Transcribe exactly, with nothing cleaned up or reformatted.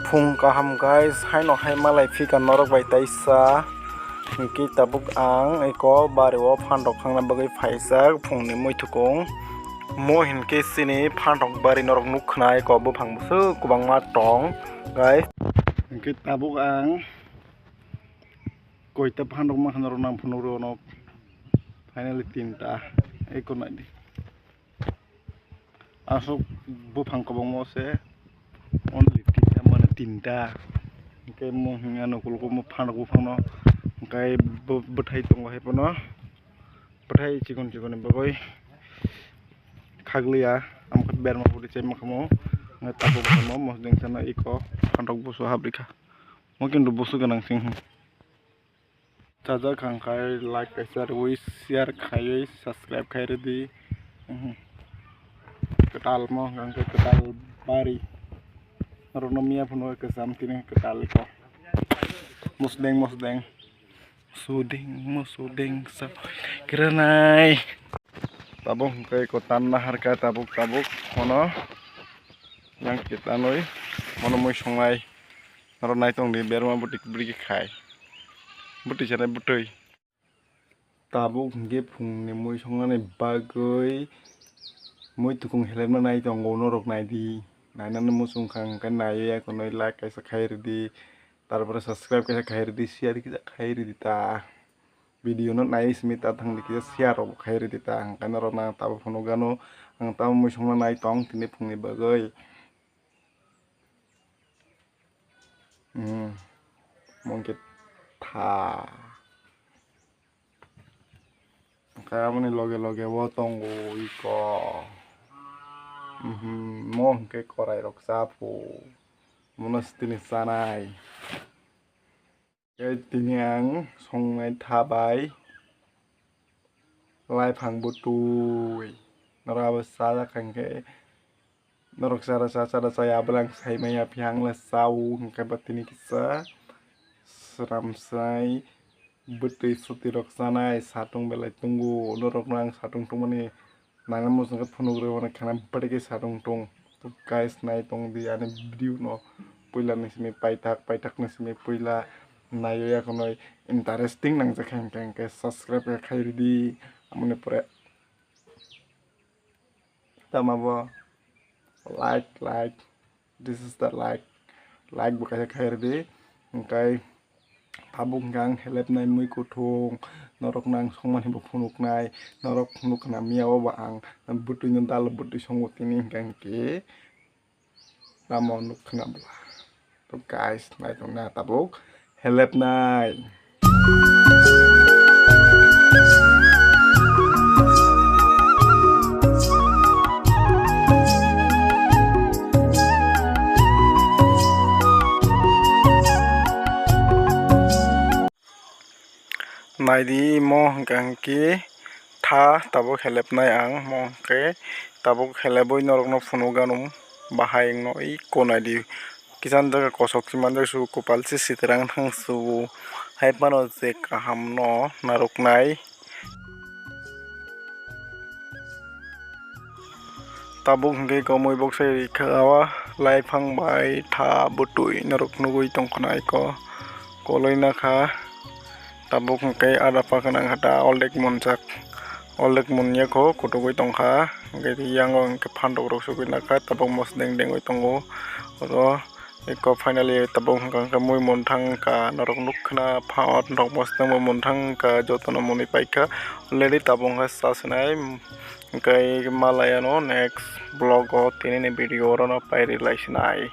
Phung kaham guys, haino hai malai phika norok bai taisa. Hwnkhe tabuk ang eko bari o phan rok khangna bagwi phaijak phungni muithukung. Mo hinkhe chini phan rok bari norok nukkhna eko buphang bwswk kwbangma tong guys. Hwnkhe tabuk ang koita phan rok mankha norok nang phunukgo no, finally tinta eko naidi. Aswk buphang kwbangma se only tinta, mane tinta. Hwnkhe mo hwnwi ano kulukgo mo phan rok buphangno, hwnkhe bo bwthai tongo hai phano, bwthai chikon chikon ni bagwi khakliya, amkhe berma bwrwi chai mankha mo, hwnkhe tabuk buphangno mosodeng sana eko phan rok busu habrikha, mo kintu busu gwnang sing. Chajak hwnkhe like kaisa rwui, share khaiwi, subscribe khai rwdi. Mhm. Kwtal mo hwnkhe kwtal bari. Norokno miya phano kwcham tini kwtal eko. Musdeng musdeng. Musudeng musudeng sa kranai. Tabuk hwnkhe eko tanna harkha tabuk tabuk hono. Yang kitanwi mono mui songnai. Oro naitong di berma bwtwi kwbri khe khai. Bwtwi sanai bwtwi. Tabuk hwnkhe phungni mui songnani bagwi muitukung helemna nai tongo norok naidi. Nainani muchung kha hwnkhe naiwi ekhonwi like kaisa khai rwdi. Tarpore subscribe kaisa khai rwdi, share kisa khai rwdi ta. Video no naiwi simi ta thangdi kisa share rok khai rwdi ta. Hwnkhe norok nang tabuk phunukgano ang tamo mui songna nai tong tini phungni bagwi. Hmm. Mungkhe tha. Khe aboni loge loge o tongo iko. Mhm, mo hwnkhe korai rok cha phu. Mono tini chanai. Tei tini ang songnai tha bai. Laiphang bwtwi. Norok abo chajak kha hwnkhe, norok chara cha, chara chaya, abole ang sai manya, phiya ang le chao, hwnkhe ba tini kisa sramsai bwtwi swtwi rok chanai satung belai tongo, norokno ang satung tongmani nangna muchungkhe phunuk rw mani khana bwtwi khe satung tong. To guys, nai tong di ani video no, puila ni simi paithak, paithak ni simi puila naiwi, ekhonoi interesting nangjak kha hwnkhe, hwnkhe subscribe khe khai rwdi, amoni pore tamo bo like, like, this is the like, like bo kaisa khai rwdi, hwnkhe tabuk hwnkhe ang helepnai mui kuthung, norokno ang songmani bo phunuknai, norok phunuk khna miya o bo ang bwtwi no dal bwtwi songo tini hwnkhe, hwnkhe. Tamo nuk khna bwla. To guys, nai tong na tabuk helepnai. Naidi, imo hwnkha hwnkhe tha tabuk helepnai ang, mo hwnkhe tabuk helepwi norokno phunukgano bahai wngno iko naidi. Kisan jaga kosok se manjak su, kopal se sitrang thang su, hai phano je kahamno narwknai. Tabuk hwnkhe komui boksa rikha o laiphang bai tha bwtwi norok nugwi tongkha naiko koloi nakha. Tabuk hwnkhe ada pakha nang hata oldek monjak, oldek monyakho kutugwi tongkha. Hwnkhe yango hwnkhe phantok rok sugwi nakha, tabuk mosodeng dengwi tongo oro. Eko finally tabuk hwnkha hwnkhe mui monthang wngkha, norok nukkhna pha-, norok mosodeng bo monthang wngkha, jotono mwnwi paikha. Already tabuk hwnkhe cha sinai, hwnkhe malai ano next vlog o tini ni video orono pairi lai sinai.